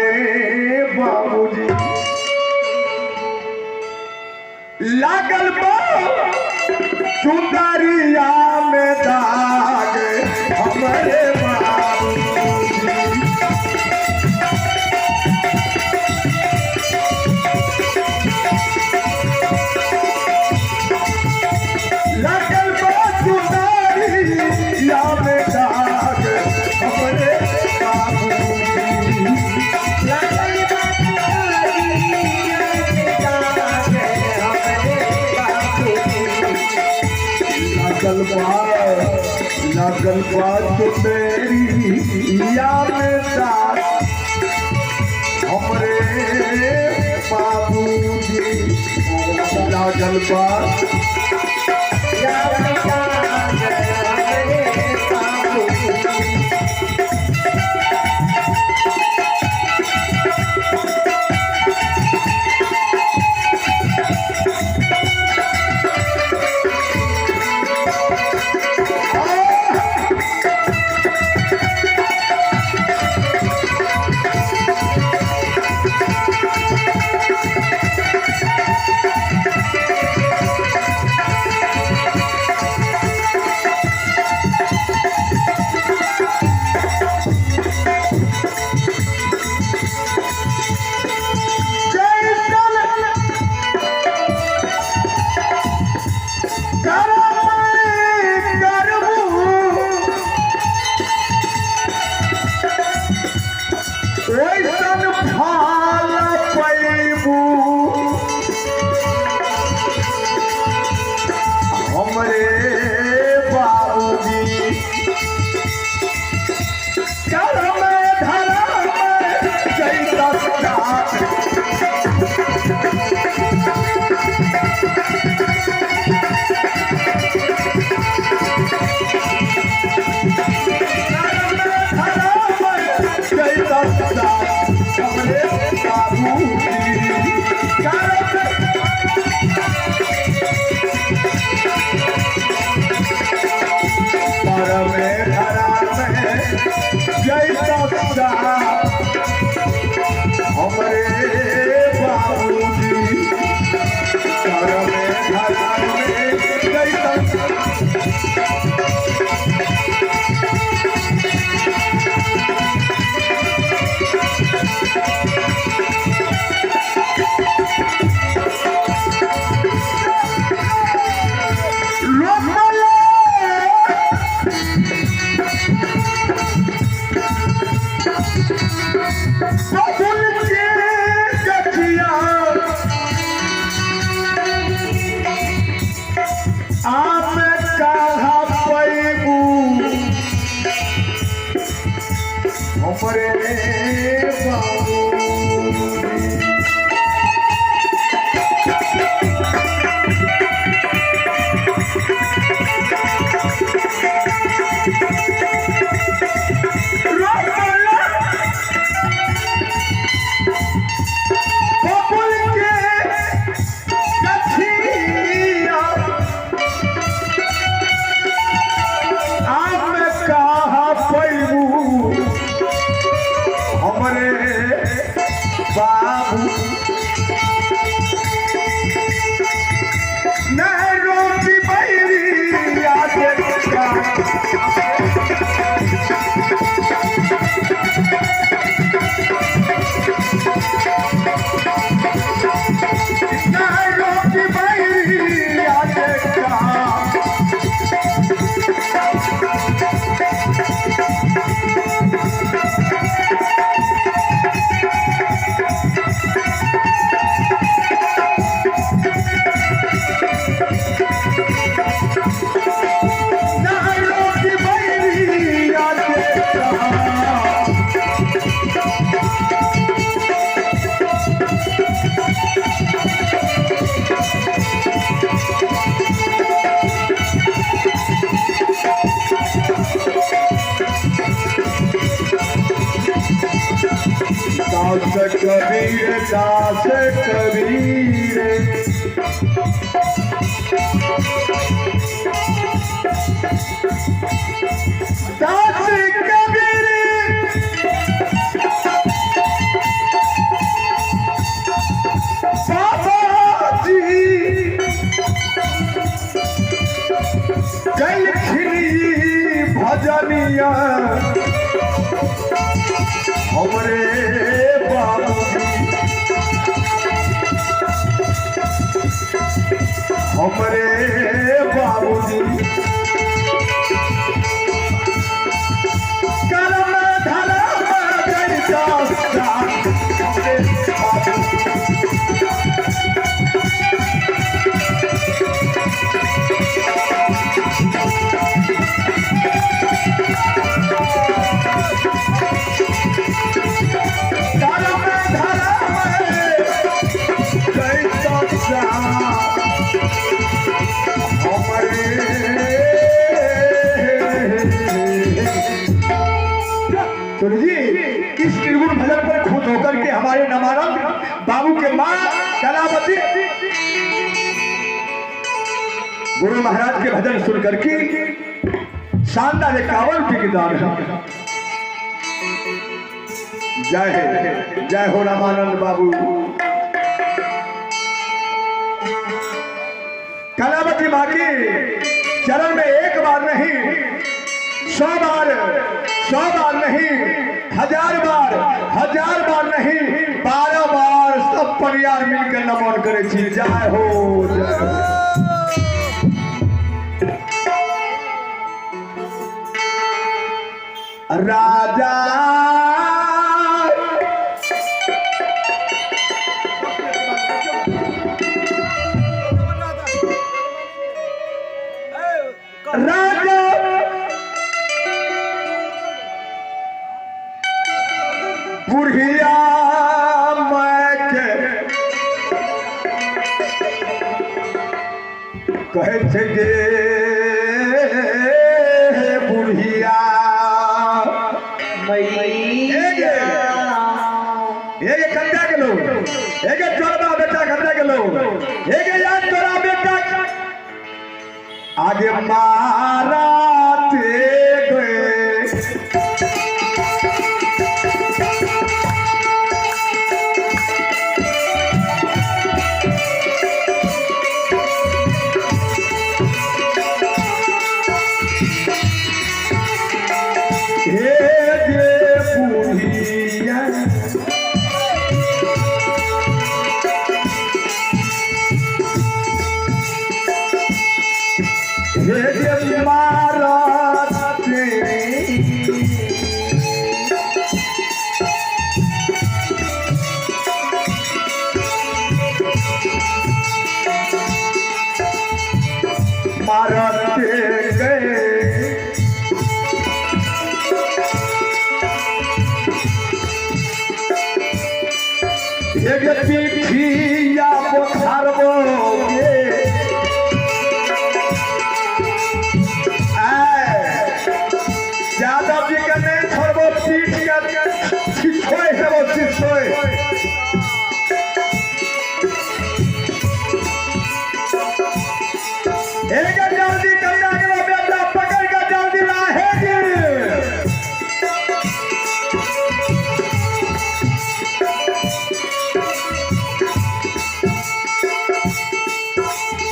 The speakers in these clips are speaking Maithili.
हमरे बाबूजी। लागल बा चुनरिया में दाग हमरे बाबूजी। लागल बा चुनरिया में दाग हमरे बाबूजी। लागल बा चुनरिया में दाग हमरे बाबूजी। लागल बा, लागल बा चुनरिया में दाग हमरे बाबूजी। लागल बा या में दाग हमरे बाबूजी। ओइसन फल पैबू हमरे बाबूजी। कर्म धर्म जैसा साथ कर्म धर्म जैसा साथ हमरे बाबूजी। कर्म परमे धरा में जैसा साथ हमरे बाबूजी। परमे धरा में जैसा रोकले बबुल के गठिया आम काढ़ा पैबू हमरे बाबूजी। रोकले बबुल के गठिया आम कहा पैबू हमरे बाबू। नहीं रोटी बैरिया देखा नहीं रोटी बैरिया देखा। नहीं रोटी बैरिया देखा। दास कबीर दास कबीर दास कबीर। हमरे बाबूजी कर्म धर्म जैसा हमरे बाबूजी। कर्म धर्म जैसा तो जी, इस त्रिगुण भजन पर खुश होकर के हमारे नमानंद बाबू के माँ कलावती गुरु महाराज के भजन सुन करके शानदार 51 रुपये की दान है। जय है, जय हो रामानंद बाबू। कलावती माँ की चरण में एक बार नहीं, 100 बार, 100 बार नहीं, 1000 बार, 1000 बार नहीं, 12 बार सब परिवार मिलकर नमन करे छी। जय हो, जय हो। राजा राजा बुढ़िया मैं के कहै छै गे बुढ़िया मैया हे गे कन्या के लोग, हे गे चोरबा बेटा कन्या के लोग, हे गे यार तोरा बेटा आगे मारा ते गए। हे गे बुढ़िया हे गे मारा ते मारते गए। एक पीठिया बोखारबो गे। यादव जी के नहीं छोड़बो, पीठ के छिछोए हेबो, छिछोए। एक जल्दी कन्या के बेटा पकड़ के जल्दी लाहे जी।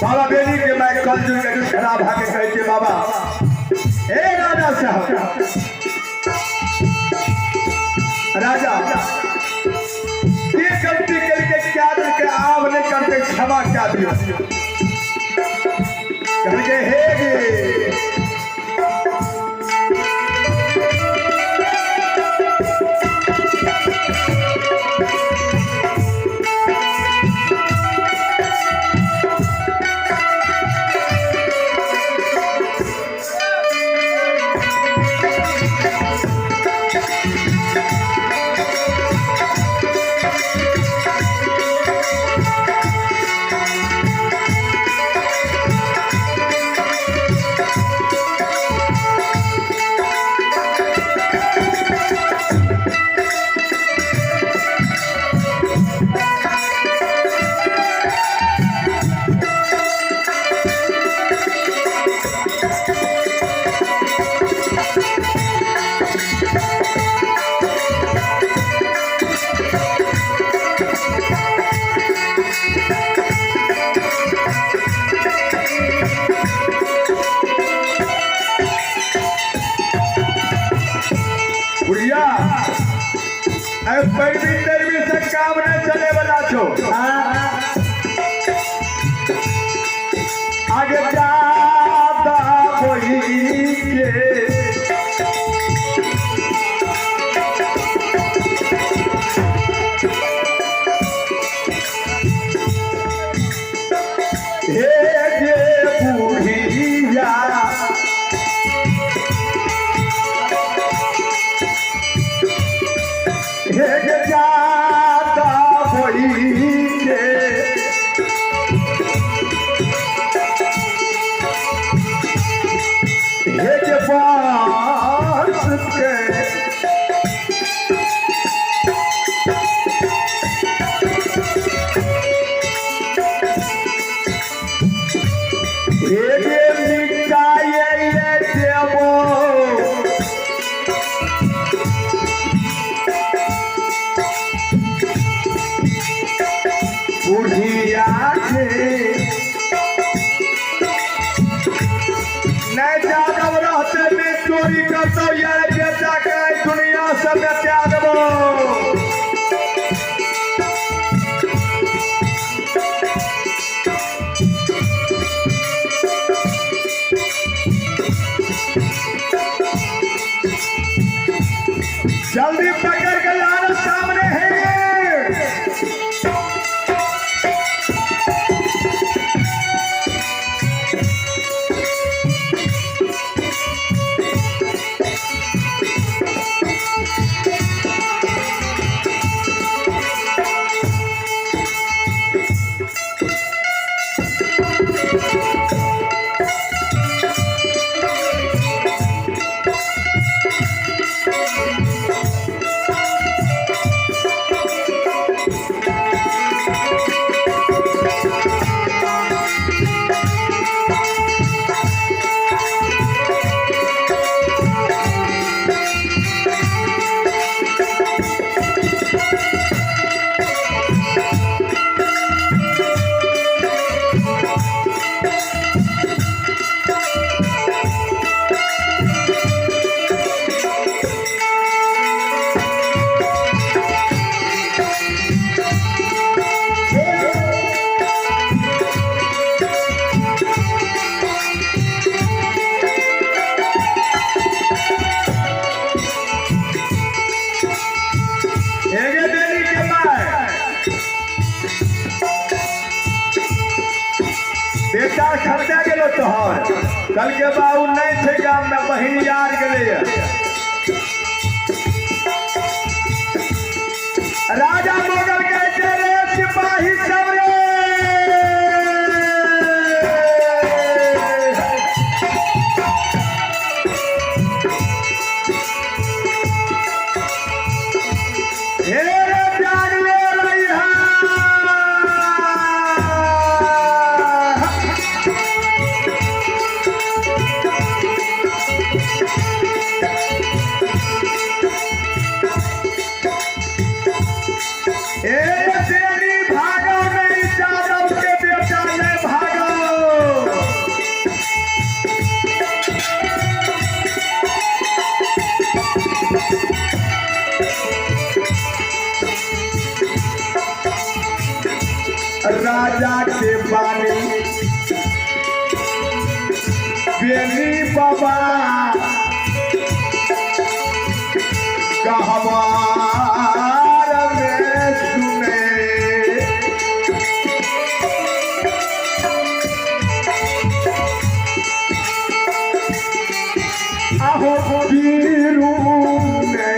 बाबा बेनी के मैं कल जुड़ के खराब भागे कहे के बाबा ए राजा साहब, राजा ये गलती करके क्या करके आव नहीं करते, क्षमा क्या दियो करके हे गे। बुढ़िया अरे पैरवी तेरवी से काम नहीं चले वाला छो। आगे जादा होई के। हे गे बुढ़िया, हे गे जादा होई के। हे गे बांस के। हे गे निकाये देबो। बुढ़िया के नहीं जादव रहते में चोरी करतो यार, बेटा के दुनिया से बेचा देबो। जल्दी पकड़ के लाना सामने है ये। एगे देरी के माय बेटा खर्चा गेलो तोहर, कल के बाबू नहीं थे गाम में, बहिन यार गेले। राजा मोगल कहते रे सिपाही सब रे, हे रे त्याग ले रही है। ए तेरी भागो नहीं जादव के बेटा नहीं भागो। राजा के बानी बेनी बाबा कहवार में सुने। आहो बीरू ने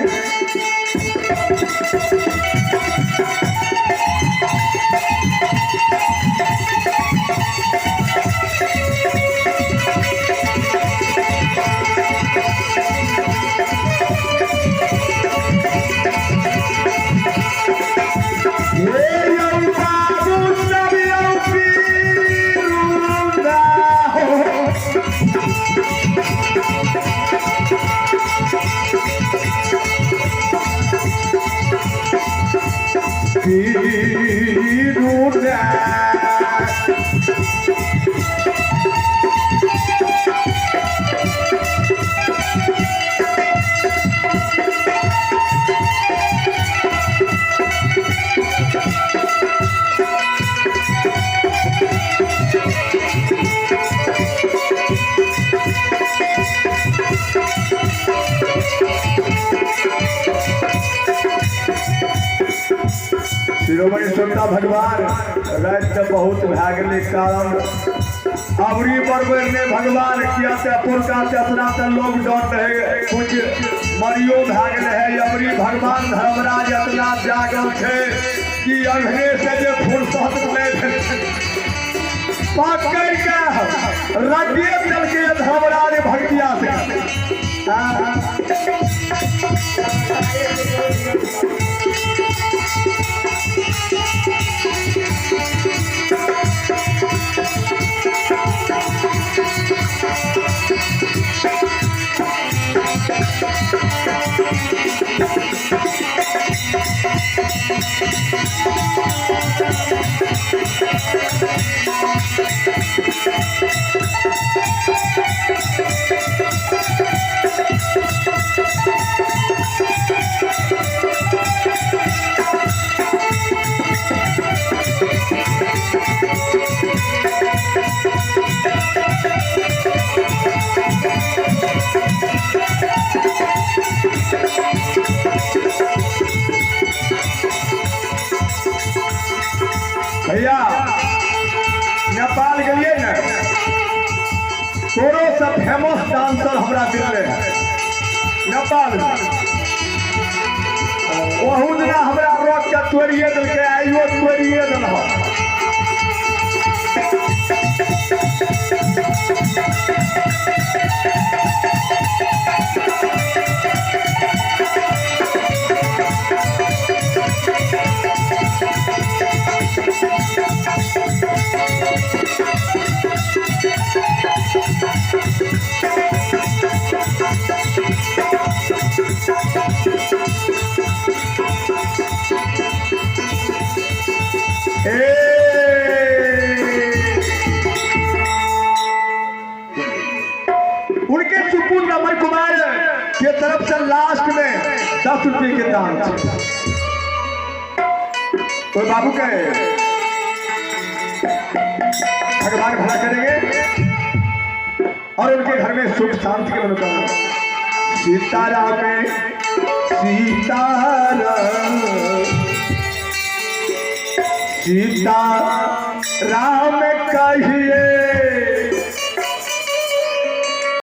हे यौ बाबू सब यौ पीरू ना हो। पीरू ना। शिरोमणि सुनता भगवान राति तऽ बहुत भए गेलै, कारण अबरी बरबरि नहि भगवान, किया तऽ पुरका तेसरा तऽ लॉकडाउन रहै, कुछ मरियो भए गेलै है। अबरी भगवान धर्मराज एतना जागल छै कि अघने से जे फुर्सत नहि भेल, पकड़ के रगे देलकै धर्मराज भक्तिया से। भैया नेपाल गेलियै ने, तोरो से फेमस डांसर हमरा मिललै है नेपाल में। ओहू दिना हमरा रोक के तोड़िए देलकै, आइयो तोड़िए देलक। ए उनके सुपुत्र अमर कुमार के तरफ से लास्ट में 10 रुपये के दान छे। तो बाबू के भगवान भला करेंगे और उनके घर में सुख शांति की मनोकामना। सीताराम सीताराम सीता राम कहिए।